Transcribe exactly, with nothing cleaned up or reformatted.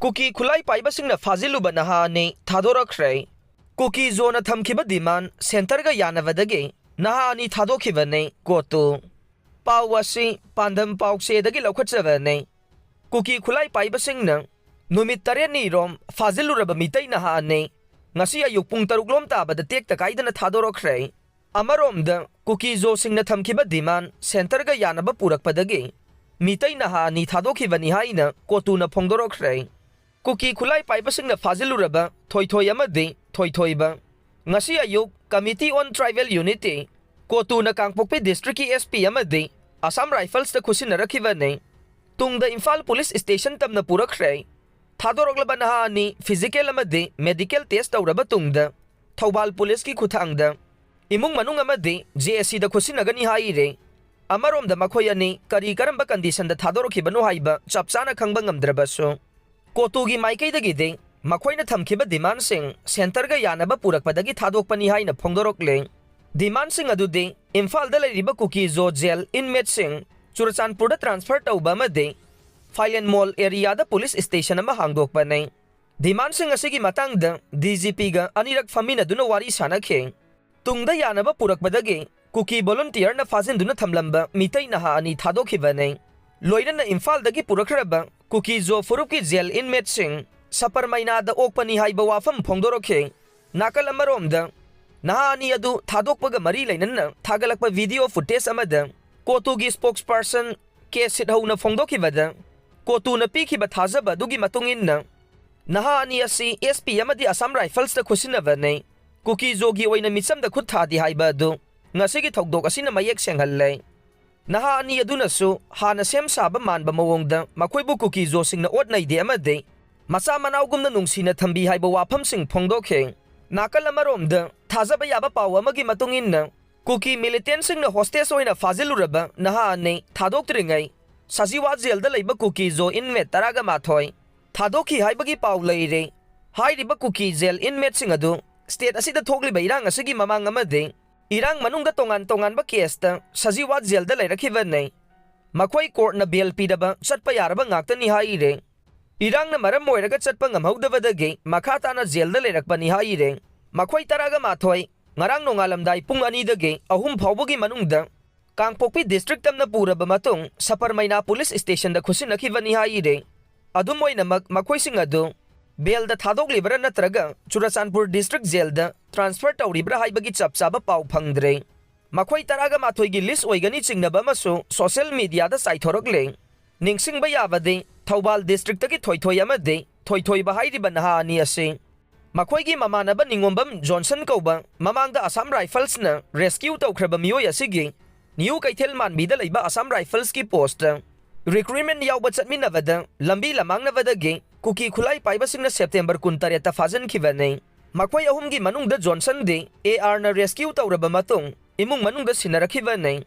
ꯀꯨꯀꯤ ꯈꯨꯠꯂꯥꯏ ꯄꯥꯏꯕꯁꯤꯡꯅ ꯐꯥꯖꯤꯜꯂꯨꯕ ꯅꯍꯥ ꯑꯅꯤ ꯊꯥꯗꯣꯔꯛꯈ꯭ꯔꯦ꯫ ꯀꯨꯀꯤ ꯖꯣꯅ ꯊꯝꯈꯤꯕ ꯗꯤꯃꯥꯟ ꯁꯦꯟꯇꯔꯒ ꯌꯥꯅꯕꯗꯒꯤ ꯅꯍꯥ ꯑꯅꯤ ꯊꯥꯗꯣꯛꯈꯤꯕꯅꯤ꯫ ꯀꯣꯇꯨ꯫ ꯄꯥꯎ ꯑꯁꯤ ꯄꯥꯟꯗꯝ ꯄꯥꯎꯆꯦꯗꯒꯤ ꯂꯧꯈꯠꯆꯕꯅꯤ꯫ ꯀꯨꯀꯤ ꯈꯨꯠꯂꯥꯏ ꯄꯥꯏꯕꯁꯤꯡꯅ ꯅꯨꯃꯤꯠ ꯇꯔꯦꯠꯅꯤꯔꯣꯝ ꯐꯥꯖꯤꯜꯂꯨꯔꯕ ꯃꯤꯇꯩ ꯅꯍꯥ ꯑꯅꯤ ꯉꯁꯤ ꯑꯌꯨꯛ ꯄꯨꯡ ꯇꯔꯨꯛ ꯂꯣꯝ ꯇꯥꯕꯗ ꯇꯦꯛꯇ ꯀꯥꯏꯗꯅ ꯊꯥꯗꯣꯔꯛꯈ꯭ꯔꯦ꯫ ꯑꯃꯔꯣꯝꯗ ꯀꯨꯀꯤ ꯖꯣꯁꯤꯡꯅ ꯊꯝꯈꯤꯕ ꯗꯤꯃꯥꯟ ꯁꯦꯟꯇꯔꯒ ꯌꯥꯅꯕ ꯄꯨꯔꯛꯄꯗꯒꯤ ꯃꯤꯇꯩ ꯅꯍꯥ ꯑꯅꯤ ꯊꯥꯗꯣꯛꯈꯤꯕꯅꯤ ꯍꯥꯏꯅ ꯀꯣꯇꯨꯅ ꯐꯣꯡꯗꯣꯔꯛꯈ꯭ꯔꯦ꯫ ꯀꯨꯀꯤ ꯈꯨꯠꯂꯥꯏ ꯄꯥꯏꯕꯁꯤꯡꯅ ꯐꯥꯖꯤꯜꯂꯨꯔꯕ ꯊꯣꯏꯊꯣꯏ ꯑꯃꯗꯤ ꯊꯣꯏꯊꯣꯏꯕ ꯉꯁꯤ ꯑꯌꯨꯛ Committee on Tribal Unity, ꯀꯣꯇꯨꯅ ꯀꯥꯡꯄꯣꯛꯄꯤ ꯗꯤꯁꯇ꯭ꯔꯤꯛꯀꯤ S P ꯑꯃꯗꯤ ꯑꯁꯥꯝ ꯔꯥꯏꯐꯜꯁꯇ ꯈꯨꯠꯁꯤꯟꯅꯔꯛꯈꯤꯕꯅꯤ꯫ ꯇꯨꯡꯗ ꯏꯝꯐꯥꯜ ꯄꯨꯂꯤꯁ ꯁ꯭ꯇꯦꯁꯟ ꯇꯝꯅ ꯄꯨꯔꯛꯈ꯭ꯔꯦ꯫ ꯊꯥꯗꯣꯔꯛꯂꯕ ꯅꯍꯥ ꯑꯅꯤ ꯐꯤꯖꯤꯀꯦꯜ ꯑꯃꯗꯤ ꯃꯦꯗꯤꯀꯦꯜ ꯇꯦꯁ ꯇꯧꯔꯕ ꯇꯨꯡꯗ ꯊꯧꯕꯥꯜ ꯄꯨꯂꯤꯁꯀꯤ ꯈꯨꯠꯊꯥꯡꯗ ꯏꯃꯨꯡ ꯃꯅꯨꯡ ꯑꯃꯗꯤ J S Cꯗ ꯈꯨꯠꯁꯤꯟꯅꯒꯅꯤ ꯍꯥꯏꯔꯦ꯫ ꯑꯃꯔꯣꯝꯗ ꯃꯈꯣꯏ ꯑꯅꯤ ꯀꯔꯤ ꯀꯔꯝꯕ ꯀꯟꯗꯤꯁꯟꯗ ꯊꯥꯗꯣꯔꯛꯈꯤꯕꯅꯣ ꯍꯥꯏꯕ ꯆꯞ ꯆꯥꯅ ꯈꯪꯕ ꯉꯝꯗ꯭ꯔꯕꯁꯨ, ꯀꯣꯇꯨꯒꯤ ꯃꯥꯏꯀꯩꯗꯒꯤꯗꯤ ꯃꯈꯣꯏꯅ ꯊꯝꯈꯤꯕ ꯗꯤꯃꯥꯟꯁꯤꯡ ꯁꯦꯟꯇꯔꯒ ꯌꯥꯅꯕ ꯄꯨꯔꯛꯄꯗꯒꯤ ꯊꯥꯗꯣꯛꯄꯅꯤ ꯍꯥꯏꯅ ꯐꯣꯡꯗꯣꯔꯛꯂꯦ꯫ ꯗꯤꯃꯥꯟꯁꯤꯡ ꯑꯗꯨꯗꯤ ꯏꯝꯐꯥꯜꯗ ꯂꯩꯔꯤꯕ ꯀꯨꯀꯤ ꯖꯣ ꯖꯦꯜ ꯏꯟꯃꯦꯠꯁꯤꯡ ꯆꯨꯔꯆꯥꯟꯄꯨꯔꯗ ꯇ꯭ꯔꯥꯟꯁꯐꯔ ꯇꯧꯕ ꯑꯃꯗꯤ ꯐꯥꯏꯂꯦꯟ ꯃꯣꯜ ꯑꯦꯔꯤꯌꯥꯗ ꯄꯨꯂꯤꯁ ꯁ꯭ꯇꯦꯁꯟ ꯑꯃ ꯍꯥꯡꯗꯣꯛꯄꯅꯤ꯫ ꯗꯤꯃꯥꯟꯁꯤꯡ ꯑꯁꯤꯒꯤ ꯃꯇꯥꯡꯗ D G Pꯒ ꯑꯅꯤꯔꯛ ꯐꯝꯃꯤꯟꯅꯗꯨꯅ ꯋꯥꯔꯤ ꯁꯥꯅꯈꯤ꯫ ꯇꯨꯡꯗ ꯌꯥꯅꯕ ꯄꯨꯔꯛꯄꯗꯒꯤ ꯀꯨꯀꯤ ꯚꯣꯂꯨꯟꯇꯤꯌꯔꯅ ꯐꯥꯖꯤꯟꯗꯨꯅ ꯊꯝꯂꯝꯕ ꯃꯤꯇꯩ ꯅꯍꯥ ꯑꯅꯤ ꯊꯥꯗꯣꯛꯈꯤꯕꯅꯤ꯫ ꯂꯣꯏꯅꯅ ꯏꯝꯐꯥꯜꯗꯒꯤ ꯄꯨꯔꯛꯈ꯭ꯔꯕ ꯀꯨꯀꯤ ꯖꯣ ꯐꯨꯔꯨꯞꯀꯤ ꯖꯦꯜ ꯏꯟꯃꯦꯠꯁꯤꯡ ꯁꯄꯔꯃꯩꯅꯥꯗ ꯑꯣꯛꯄꯅꯤ ꯍꯥꯏꯕ ꯋꯥꯐꯝ ꯐꯣꯡꯗꯣꯔꯛꯈꯤ꯫ ꯅꯥꯀꯜ ꯑꯃꯔꯣꯝꯗ, ꯅꯍꯥ ꯑꯅꯤ ꯑꯗꯨ ꯊꯥꯗꯣꯛꯄꯒ ꯃꯔꯤ ꯂꯩꯅꯅ ꯊꯥꯒꯠꯂꯛꯄ ꯚꯤꯗꯤꯑꯣ ꯐꯨꯇꯦꯖ ꯑꯃꯗ ꯀꯣꯇꯨꯒꯤ ꯁ꯭ꯄꯣꯛꯁꯄꯔꯁꯟ ꯀꯦ ꯁꯤꯠꯍꯧꯅ ꯐꯣꯡꯗꯣꯛꯈꯤꯕꯗ, ꯀꯣꯇꯨꯅ ꯄꯤꯈꯤꯕ ꯊꯥꯖꯕ ꯑꯗꯨꯒꯤ ꯃꯇꯨꯡ ꯏꯟꯅ, ꯅꯍꯥ ꯑꯅꯤ ꯑꯁꯤ S P ꯑꯃꯗꯤ ꯑꯁꯥꯝ ꯔꯥꯏꯐꯜꯁꯇ ꯈꯨꯠꯁꯤꯟꯅꯕꯅꯤ꯫ ꯀꯨꯀꯤ ꯖꯣꯒꯤ ꯑꯣꯏꯅ ꯃꯤꯆꯝꯗ ꯈꯨꯠ ꯊꯥꯗꯦ ꯍꯥꯏꯕ ꯑꯗꯨ ꯉꯁꯤꯒꯤ ꯊꯧꯗꯣꯛ ꯑꯁꯤꯅ ꯃꯌꯦꯛ ꯁꯦꯡꯍꯜꯂꯦ꯫ ꯅꯍꯥ ꯑꯅꯤ ꯑꯗꯨꯅꯁꯨ ꯍꯥꯟꯅ ꯁꯦꯝ ꯁꯥꯕ ꯃꯥꯟꯕ ꯃꯑꯣꯡꯗ ꯃꯈꯣꯏꯕꯨ ꯀꯨꯀꯤ ꯖꯣꯁꯤꯡꯅ ꯑꯣꯠ ꯅꯩꯗꯦ ꯑꯃꯗꯤ ꯃꯆꯥ ꯃꯅꯥꯎꯒꯨꯝꯅ ꯅꯨꯡꯁꯤꯅ ꯊꯝꯕꯤ ꯍꯥꯏꯕ ꯋꯥꯐꯝꯁꯤꯡ ꯐꯣꯡꯗꯣꯛꯈꯤ꯫ ꯅꯥꯀꯜ ꯑꯃꯔꯣꯝꯗ, ꯊꯥꯖꯕ ꯌꯥꯕ ꯄꯥꯎ ꯑꯃꯒꯤ ꯃꯇꯨꯡ ꯏꯟꯅ, ꯀꯨꯀꯤ ꯃꯤꯂꯤꯇꯦꯟꯠꯁꯤꯡꯅ ꯍꯣꯁꯇꯦꯖ ꯑꯣꯏꯅ ꯐꯥꯖꯤꯜꯂꯨꯔꯕ ꯅꯍꯥ ꯑꯅꯤ ꯊꯥꯗꯣꯛꯇ꯭ꯔꯤꯉꯩ ꯁꯖꯤꯋꯥ ꯖꯦꯜꯗ ꯂꯩꯕ ꯀꯨꯀꯤ ꯖꯣ ꯏꯟꯃꯦꯠ ꯇꯔꯥꯒ ꯃꯥꯊꯣꯏ ꯊꯥꯗꯣꯛꯈꯤ ꯍꯥꯏꯕꯒꯤ ꯄꯥꯎ ꯂꯩꯔꯦ꯫ ꯍꯥꯏꯔꯤꯕ ꯀꯨꯀꯤ ꯖꯦꯜ ꯏꯟꯃꯦꯠꯁꯤꯡ ꯑꯗꯨ ꯁ꯭ꯇꯦꯠ ꯑꯁꯤꯗ ꯊꯣꯛꯂꯤꯕ ꯏꯔꯥꯡ ꯑꯁꯤꯒꯤ ꯃꯃꯥꯡ ꯑꯃꯗꯤ ꯏꯔꯥꯡ ꯃꯅꯨꯡꯗ ꯇꯣꯉꯥꯟ ꯇꯣꯉꯥꯟꯕ ꯀꯦꯁꯇ ꯁꯖꯤꯋꯥ ꯖꯦꯜꯗ ꯂꯩꯔꯛꯈꯤꯕꯅꯤ꯫ ꯃꯈꯣꯏ ꯀꯣꯔꯠꯅ ꯕꯦꯜ ꯄꯤꯔꯕ ꯆꯠꯄ ꯌꯥꯔꯕ ꯉꯥꯛꯇꯅꯤ ꯍꯥꯏꯔꯦ꯫ ꯏꯔꯥꯡꯅ ꯃꯔꯝ ꯑꯣꯏꯔꯒ ꯆꯠꯄ ꯉꯝꯍꯧꯗꯕꯗꯒꯤ ꯃꯈꯥ ꯇꯥꯅ ꯖꯦꯜꯗ ꯂꯩꯔꯛꯄꯅꯤ ꯍꯥꯏꯔꯦ꯫ ꯃꯈꯣꯏ ꯇꯔꯥꯒ ꯃꯥꯊꯣꯏ ꯉꯔꯥꯡ ꯅꯣꯡꯉꯥꯜꯂꯝꯗꯥꯏ ꯄꯨꯡ ꯑꯅꯤꯗꯒꯤ ꯑꯍꯨꯝ ꯐꯥꯎꯕꯒꯤ ꯃꯅꯨꯡꯗ ꯀꯥꯡꯄꯣꯛꯄꯤ ꯗꯤꯁꯇ꯭ꯔꯤꯛ ꯇꯝꯅ ꯄꯨꯔꯕ ꯃꯇꯨꯡ ꯁꯄꯔꯃꯩꯅꯥ ꯄꯨꯂꯤꯁ ꯁ꯭ꯇꯦꯁꯟꯗ ꯈꯨꯠꯁꯤꯟꯅꯈꯤꯕꯅꯤ ꯍꯥꯏꯔꯦ꯫ ꯑꯗꯨꯝ ꯑꯣꯏꯅꯃꯛ, ꯃꯈꯣꯏꯁꯤꯡ ꯑꯗꯨ ꯕꯦꯜꯗ ꯊꯥꯗꯣꯛꯂꯤꯕ꯭ꯔꯥ ꯅꯠꯇ꯭ꯔꯒ ꯆꯨꯔꯆꯥꯟꯄꯨꯔ ꯗꯤꯁꯇ꯭ꯔꯤꯛ ꯖꯦꯜꯗ ꯇ꯭ꯔꯥꯟꯁꯐꯔ ꯇꯧꯔꯤꯕ꯭ꯔꯥ ꯍꯥꯏꯕꯒꯤ ꯆꯞ ꯆꯥꯕ ꯄꯥꯎ ꯐꯪꯗ꯭ꯔꯦ꯫ ꯃꯈꯣꯏ ꯇꯔꯥꯒ ꯃꯥꯊꯣꯏꯒꯤ ꯂꯤꯁ ꯑꯣꯏꯒꯅꯤ ꯆꯤꯡꯅꯕ ꯑꯃꯁꯨ ꯁꯣꯁꯤꯌꯦꯜ ꯃꯤꯗꯤꯌꯥꯗ ꯆꯥꯏꯊꯣꯔꯛꯂꯦ꯫ ꯅꯤꯡꯁꯤꯡꯕ ꯌꯥꯕꯗꯤ, ꯊꯧꯕꯥꯜ ꯗꯤꯁꯇ꯭ꯔꯤꯛꯇꯒꯤ ꯊꯣꯏꯊꯣꯏ ꯑꯃꯗꯤ ꯊꯣꯏꯊꯣꯏꯕ ꯍꯥꯏꯔꯤꯕ ꯅꯍꯥ ꯑꯅꯤ ꯑꯁꯤ ꯃꯈꯣꯏꯒꯤ ꯃꯃꯥꯟꯅꯕ ꯅꯤꯉꯣꯝꯕꯝ ꯖꯣꯟꯁꯟ ꯀꯧꯕ ꯃꯃꯥꯡꯗ ꯑꯁꯥꯝ ꯔꯥꯏꯐꯜꯁꯅ ꯔꯦꯁꯀ꯭ꯌꯨ ꯇꯧꯈ꯭ꯔꯕ ꯃꯤꯑꯣꯏ ꯑꯁꯤꯒꯤ ꯅ꯭ꯌꯨ ꯀꯩꯊꯦꯜ ꯃꯥꯟꯕꯤꯗ ꯂꯩꯕ ꯑꯁꯥꯝ ꯔꯥꯏꯐꯜꯁꯀꯤ ꯄꯣꯁꯇ ꯔꯤꯀ꯭ꯔꯨꯏꯠꯃꯦꯟ ꯌꯥꯎꯕ ꯆꯠꯃꯤꯟꯅꯕꯗ ꯂꯝꯕꯤ ꯂꯃꯥꯡꯅꯕꯗꯒꯤ ꯀꯨꯀꯤ ꯈꯨꯠꯂꯥꯏ ꯄꯥꯏꯕꯁꯤꯡꯅ ꯁꯦꯞꯇꯦꯝꯕꯔ ꯀꯨꯟꯇꯔꯦꯠꯇ ꯐꯥꯖꯤꯟꯈꯤꯕꯅꯤ꯫ ꯃꯈꯣꯏ ꯑꯍꯨꯝꯒꯤ ꯃꯅꯨꯡꯗ ꯖꯣꯟꯁꯟꯗꯤ ꯑꯦ ꯑꯥꯔꯅ ꯔꯦꯁꯀ꯭ꯌꯨ ꯇꯧꯔꯕ ꯃꯇꯨꯡ ꯏꯃꯨꯡ ꯃꯅꯨꯡꯗ ꯁꯤꯟꯅꯔꯛꯈꯤꯕꯅꯤ꯫